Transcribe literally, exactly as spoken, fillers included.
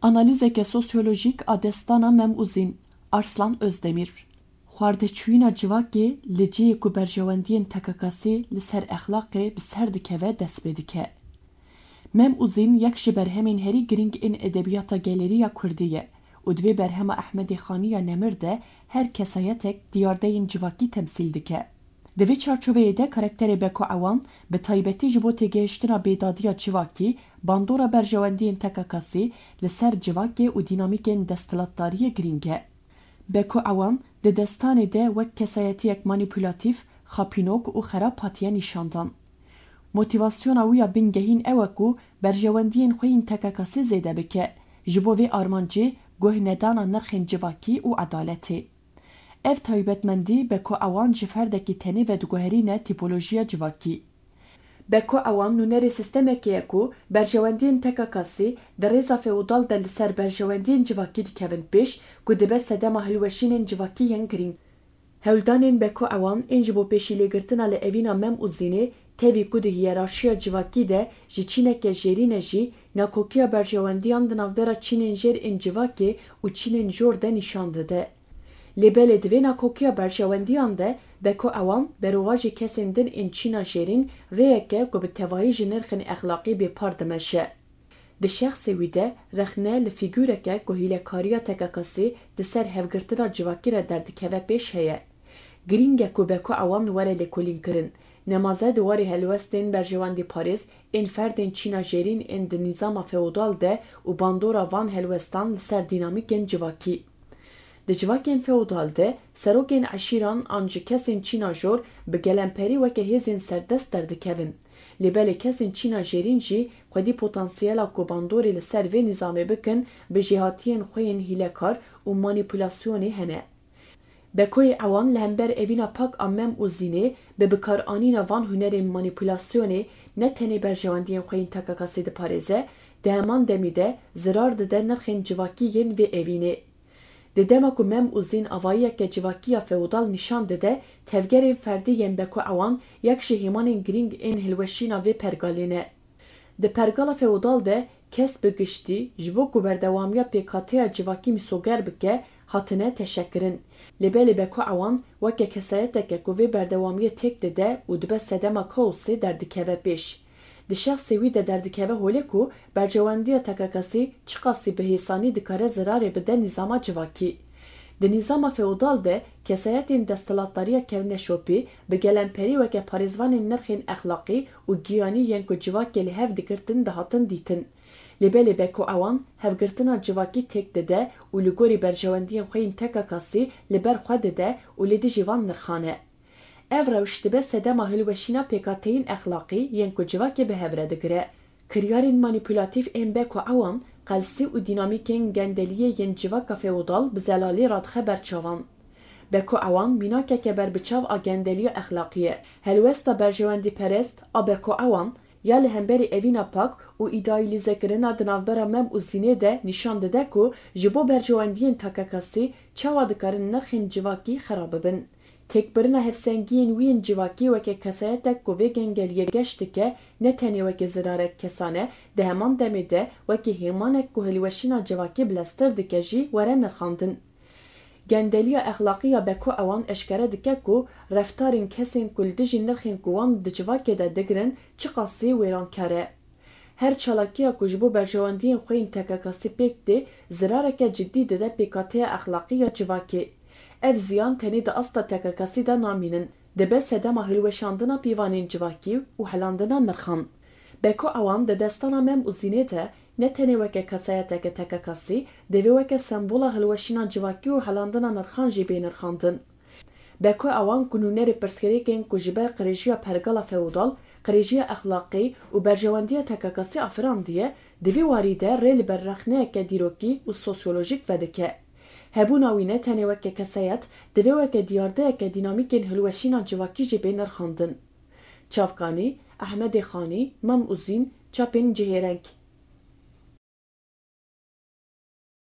Analîzeke sosyolojîk a destana Mem û Zîn, Arslan Özdemir. Xwardeçûyîna civakê li cihê ku berjewendiyên T K K S'ê li ser exlaqê bi ser dikeve dest pê dike. Mem û Zîn yek ji berhemên herî girîng ên edebiyata gelêrî ya kurdî ye û di vê berhema Ehmedê Xanî ya Nemir de her kesayetek diyardeyên civakî temsîl dike. Di vê çarçoveyê de karakterê Beko Ewan, bi taybetî ji bo têgihiştina bêdadiya civakî, bandora berjewendiyên T K K S'ê li ser civakê û dînamîkên desthilatdariyê girîng e. Beko Ewan di destanê de wek kesayetiyek manîpulatîf, xapînok û xerab hatiye nîşandan. Motîvasyona wî ya bingehîn ew e ku berjewendiyên xwe yên T K K S'ê zêde bike, ji bo vê armancê guh nedana nirxên civakî û edaletê. Ev taybetmendî Beko Ewan ji ferdekî tenê vediguherîne tîpolojiya civakî. Beko Ewan nûnerê sîstemekê ye ku berjewendiyên T K K S'ê di rêza feodal de li ser berjewendiyên civakî dikevin pêş ku dibe sedema hilweşînên civakî yên girîng. Hewldanên Beko Ewan ên ji bo pêşîlêgirtina li evîna Mem û Zînê, tevî ku di hiyerarşiya civakî de ji çîneke jêrîn e jî, nakokiya berjewendiyan di navbera çînên jêr ên civakê û çînên jor de nîşan dide. Lê belê di vê nakokiya berjewendiyan de Beko Ewan berovajî kesên din ên çîna jêrîn rêyeke ku bi tevahî ji nirxên exlaqî bêpar dimeşe. Di şexsê wî de rexne li fîgureke ku hîlekariya T K K S'ê di ser hevgirtina civakî re derdikeve pêş heye. Girîng e ku Beko Ewan were lêkolînkirin. Nemaze di warê helwestên berjewendîparêz ên ferdên çîna jêrîn ên di nîzama feodal de û bandora van helwestan li ser dînamîkên civakî. Di civakên feodal de serokên eşîran an ji kesên çîna jor bi gelemperî weke hêzên serdest derdikevin. Lê belê kesên çîna jêrîn jî xwedî potansiyela ku bandorê li ser vê nîzamê bikin, bi jêhatiyên xwe yên hîlekar û manîpulasyonê hene. Bekoyê Ewan li hember evîna pak a Mem û Zînê bi bikaranîna van hunerên manîpulasyonê ne tenê berjewendiyên xwe yên T K K S'ê diparêze, di heman demî de zirar dide nirxên civakî yên vê evînê. Di dema ku Mem û Zîn avayiyeke civakî ya feodal nîşan dide, tevgerên ferdî yên Beko Ewan yek ji hêmanên girîng ên hilweşîna vê pergalê ne. Di pergala feodal de kes bi giştî ji bo ku berdewamiya pêkateya civakî misoger bike, hatine teşekirin. Lê belê Beko Ewan weke kesayeteke ku vê berdewamiyê têk dide û dibe sedema kaosê derdikeve pêş. Di şexsê wî de derdikeve holê ku berjewendiya T K K S'ê çiqasî bi hêsanî dikare zirarê bide nîzama civakî. Di nîzama feodal de kesayetên desthilatdariya kevneşopî bi gelemperî weke parêzvanên nirxên exlaqî û giyanî yên ku civakê li hev digirtin dihatin dîtin. Lê belê Beko Ewan hevgirtina civakî têk dide û li gorî berjewendiyên xwe yên T K K S'ê li ber xwe dide û li dijî van nirxan e. Ev rewş dibe sedema hilweşîna pêkhateyên exlaqî yên ku civakê bi hev re digire. Kiryarên manîpulatîf ên Beko Ewan qelsî û dînamîkên gendeliyê yên civaka feodal bi zelalî radixe ber çavan. Beko Ewan mînakeke berbiçav a gendeliya exlaqî ye. Helwesta berjewendîperest a Beko Ewan ya li hemberî evîna pak û îdealîzekirina di navbera Mem û Zînê de nîşan dide ku ji bo berjewendiyên T K K S'ê çawa dikarin nirxên civakî xera bibin. Têkbirina hevsengiyên wî yên civakî weke kesayetek ku vê gengeliyê geş dike, ne tenê weke zirarek kesan e, di heman demê de weke hêmanek ku hilweşîna civakî bileztir dike jî were nirxandin. Gendeliya exlaqî ya Beko Ewan eşkere dike ku reftarên kesên ku li dijî nirxên ku wan di civakê de digirin çiqasî wêrankar e. Her çalakiya ku ji bo berjewendiyên xwe yên T K K S'ê pêk tê, zirareke cidî dide pêkateya exlaqî ya civakê. Ev ziyan tenê di asta T K K S'ê de namînin, dibe sedema hilweşandina pîvanên civakî û helandina nirxan. Beko Ewan di destana Mem û Zînê de ne tenê weke kesayeteke T K K S'ê, divê weke sembola hilweşîna civakî û helandina nirxan jî bê nirxandin. Beko Ewan ku nûnerê pirsgirêkên ku ji ber qirêjiya pergala feodal, qirêjiya exlaqî û berjewendiya T K K S'ê afirandiye, di vî warî de rê li ber rexneyeke dîrokî û sosyolojîk vedike. Hebûna wî ne tenê weke kesayet, divê weke diyardeyeke dînamîkên hilweşîna civakî jî bê nirxandin. Çavkanî, Ehmedê Xanî, Mem û Zîn, çapên Cihêreng.